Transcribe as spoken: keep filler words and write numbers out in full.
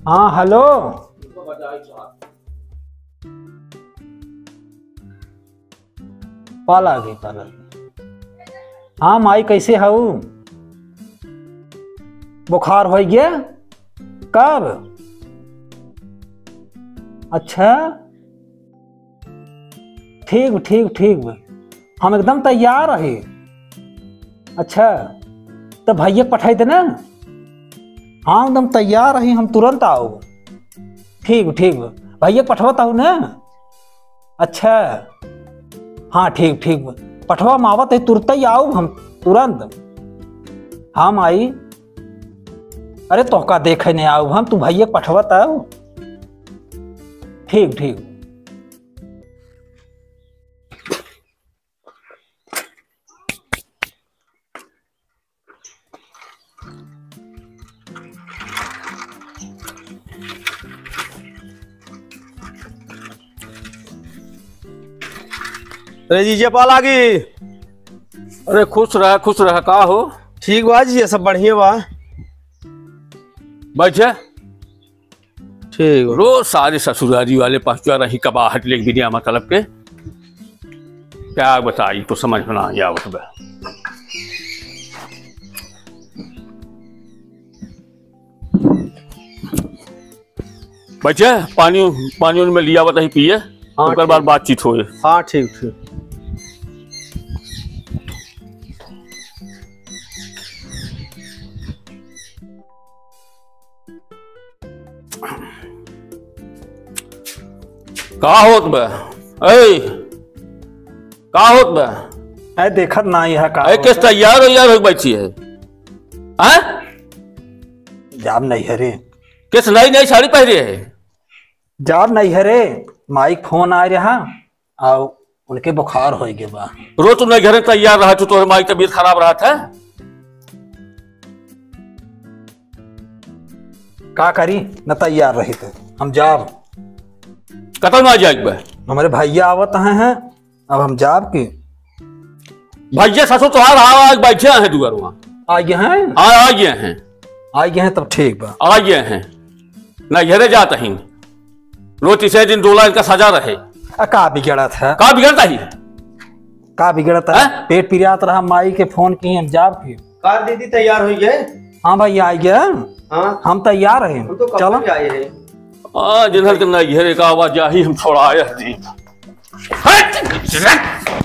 हाँ, हेलो। पाला गई, पाला गई। हाँ माई, कैसे हऊ? बुखार होइ गया? कब? अच्छा, ठीक, ठीक, ठीक बा। हम एकदम तैयार रही। अच्छा, तो भैया पठाई देना। हाँ, एकदम तैयार रही, हम तुरंत आओ। ठीक, ठीक बा। भैया पठवत हूँ ना। अच्छा, हाँ, ठीक, ठीक बा। पठवा में आवत है, तुरंत ही आओ हम, तुरंत। हाँ माई, अरे तोहका देखे नहीं आओ हम, तू भैया पठवत आओ। ठीक, ठीक। अरे जीजा पालागी। अरे खुश रह, खुश रह, का हो? ठीक बा जीजा, सब बढ़िया बा। बैठे। ठीक बा। रोज सारे ससुरारी वाले पहुंचा रही कबाहट लेके बिना मतलब के। क्या बताई, तो समझ में ना आवत बा। बच्चे, पानी, पानी उनमें लिया बताई पिए, हाँ, ओकर बाद ठीक। बातचीत होए। हाँ, ठीक, ठीक। का होत बा? ए, का होत बा? ए, देखत ना, यह का ए, होत केस बा? तैयार हो, यार, हो बैठी है। हैं? जाब नहीं है रे। केस नई, नई साड़ी पहने है? जाब नहीं है रे, माई के फोन आ रहा, आओ, उनके बुखार होइ गए बा। रोज तू नहीं घरे तैयार रहा, तू तोहरे माई तबीयत खराब रहत है। का करी, न तैयार रही तो हम जाब। कतौ ना जाए बे। हमारे भैया आवत हैं, हैं, अब हम जाब की। भैया ससुर तोहार आ, आ बैठे हैं दुआर वहाँ। आ गए हैं? आ, आ गए हैं। आ गए हैं तब ठीक बा। आ गए हैं। ना घरे जात ही। रोज तीसरे दिन डोला इनका सजा रहे। आ, का बिगड़त है? का बिगड़ता ही? का बिगड़त है? हैं? पेट पिरात रहा, माई के फोन की, हम जाब की। कार दीदी तैयार हो गए? हाँ भाई, आ गया। हाँ। हम तैयार हैं। हम तो कब चलो। से आए हैं। हाँ, जिन्हन के ना घरे का आवाज आही, हम छोड़ा आया थी। हट!